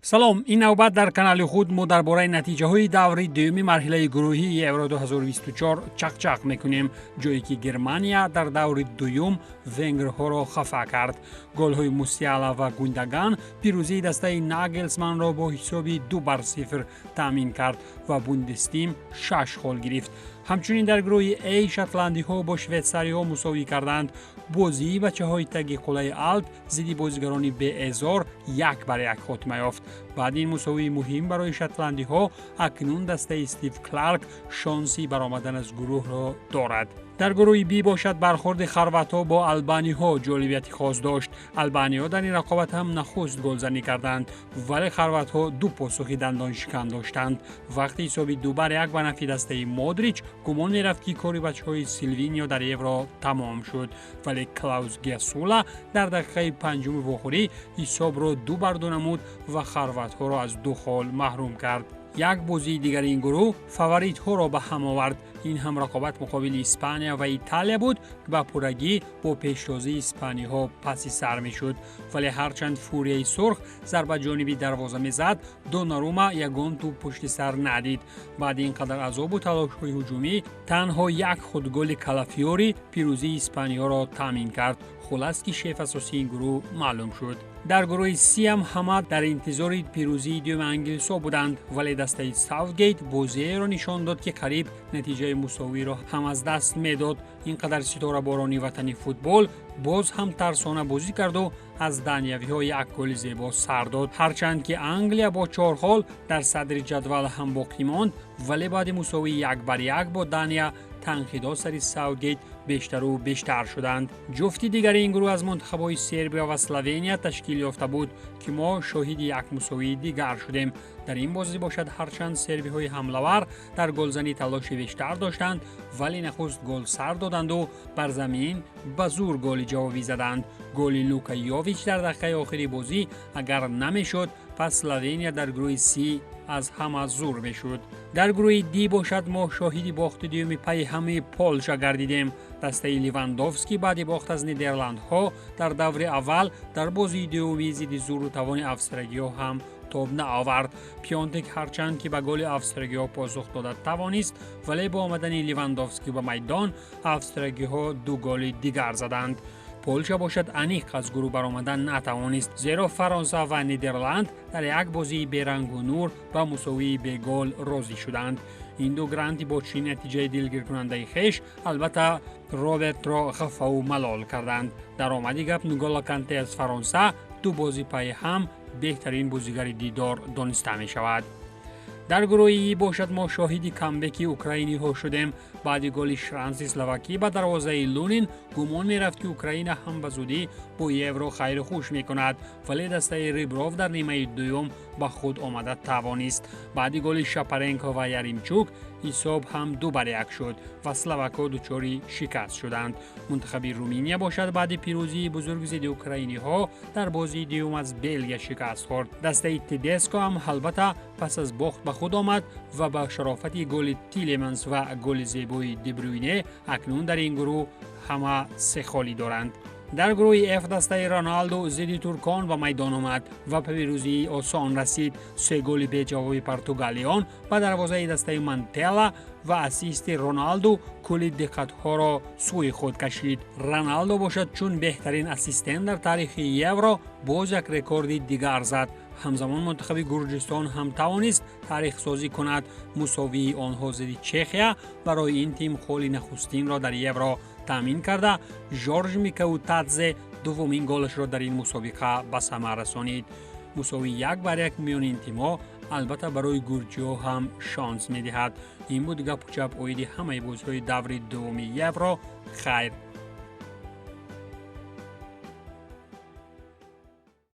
Салом, ин навбат дар канали худ мо дар бораи натиҷаҳои даври дуюми марҳилаи гурӯҳии Евро 2024 чақчақ мекунем, ҷое ки Германия дар даври дуюм венгрҳоро хафа кард. Голҳои Мусиала ва Гундаган пирӯзии дастаи Нагелсманро бо ҳисоби 2-0 таъмин кард ва Бундестим шаш хол гирифт. Ҳамчунин дар гурӯҳи А шотландиҳо бо швейтсариҳо мусовӣ карданд. Бозии бачаҳои таги қуллаи Алп зидди бозигарони беэзор 1-1 хотима ёфт. Баъди ин мусовии муҳим барои шотландиҳо акнун дастаи Стив Кларк шонси баромадан аз гурӯҳро дорад. Дар гурӯҳи Б бошад, бархӯрди хорватҳо бо албаниҳо ҷолибияти хос дошт. Албаниҳо дар ин рақобат ҳам нахуст голзанӣ карданд, вале хорватҳо ду посухи дандоншикан доштанд. Вақти ҳисоби 2-1 ба нафъи дастаи Модрич, гумон мерафт, ки кори бачаҳои Силвинио дар Евро тамом шуд, вале Клаус Гесула дар дақиқаи панҷуми вохӯрӣ ҳисобро 2-2 намуд ва хорватҳоро аз ду хол маҳрум кард. Як бозии дигари ин гурӯҳ фаворитҳоро ба ҳам овард. Ин ҳам рақобат муқобили Испания ва Италия буд, ки ба пуррагӣ бо пештозии испаниҳо паси сар мешуд. Вале ҳарчанд фурияи сурх зарба ҷониби дарвоза мезад, Донарума ягон тӯб пушти сар надид. Баъди ин қадар азобу талошҳои ҳуҷумӣ танҳо як худголи Калафиори пирӯзии испаниҳоро таъмин кард. Хулас, ки шеф асосии ин гурӯҳ маълум шуд. Дар гурӯҳи Сиам ҳама дар интизори пирӯзии дуюми англисҳо буданд, вале дастаи Саутгейт бозиеро нишон дод, ки қариб натиҷаи мусовиро ҳам аз даст медод. Ин қадар ситораборони ватани футбол боз ҳам тарсона бозӣ карду аз даниявиҳо як голи зебо сар дод. Ҳарчанд ки Англия бо чор хол дар садри ҷадвал ҳам боқӣ монд, вале баъди мусовии 1-1 бо Дания танқидҳо сари Саутгейт бештару бештар шуданд. Ҷуфти дигари ин гурӯҳ аз мунтахабҳои Сербия ва Словения ташкил ёфта буд, ки мо шоҳиди як мусовии дигар шудем. Дар ин бозӣ бошад, ҳарчанд сербиҳои ҳамлавар дар голзанӣ талоши бештар доштанд, вале нахуст гол сар доданду бар замин ба зур голи ҷавобӣ заданд. Голи Лука Йович дар дақиқаи охири бозӣ агар намешуд, пас Словения дар гурӯҳи Си аз ҳама зур мешуд. Дар гурӯҳи Ди бошад, мо шоҳиди бохти дуюми пайи ҳамаи Полша гардидем. Дастаи Ливандовский баъди бохт аз Нидерландҳо дар даври аввал дар бозии дуюми зидди зуру тавони австрагиҳо ҳам тоб наовард. Пионтек ҳарчанд ки ба голи австрагиҳо посух дода тавонист, вале бо омадани Ливандовский ба майдон австрагиҳо ду голи дигар заданд. Полша бошад, аниқ аз гурӯҳ баромадан натавонист, зеро Фаронса ва Нидерланд дар як бозии берангу нур ба мусовии бегол розӣ шуданд. Ин ду гранти бо чунин натиҷаи дилгиркунандаи хеш албатта Робертро хафаву малол карданд. Дар омади гап, Нголо Канте аз Фаронса ду бози пайи ҳам беҳтарин бозигари дидор дониста мешавад. Дар гурӯҳи И бошад, мо шоҳиди камбеки украиниҳо шудем. Баъди голи Шранси словакӣ ба дарвозаи Лунин гумон мерафт, ки Украина ҳам ба зудӣ бо Евро хайру хуш мекунад, вале дастаи Рибров дар нимаи дуюм ба худ омада тавонист. Баъди голи Шапаренко ва Яримчук ҳисоб ҳам 2-1 шуд ва словакҳо дучори шикаст шуданд. Мунтахаби Руминия бошад, баъди пирӯзии бузург зидди украиниҳо дар бозии дуюм аз Белгия шикаст хӯрд. Дастаи Тедеско ҳам албатта пас аз бохт ба худ омад ва ба шарофати голи Тилеманс ва голи зебои Дебрюйне акнун дар ин гурӯҳ ҳама се холӣ доранд. Дар гурӯҳи Ф дастаи Роналду зидди туркон ба майдон омад ва ба пирӯзии осон расид. Се голи беҷавоби португалиён ба дарвозаи дастаи Мантела ва ассисти Роналду кулли диққатҳоро сӯи худ кашид. Роналдо бошад, чун беҳтарин ассистент дар таърихи Евро боз як рекорди дигар зад. Ҳамзамон мунтахаби Гурҷистон ҳам тавонист таърихсозӣ кунад. Мусовии онҳо зидди Чехия барои ин тим холи нахустинро дар Евро таъмин карда, Жорж Микаутадзе дуввумин голашро дар ин мусобиқа ба самар расонид. Мусовии 1-1 миёни ин тимҳо албатта барои гурҷиҳо ҳам шонс медиҳад. Ин буд гапу чап оиди ҳамаи бозиҳои даври дуввуми Евро. Хайр.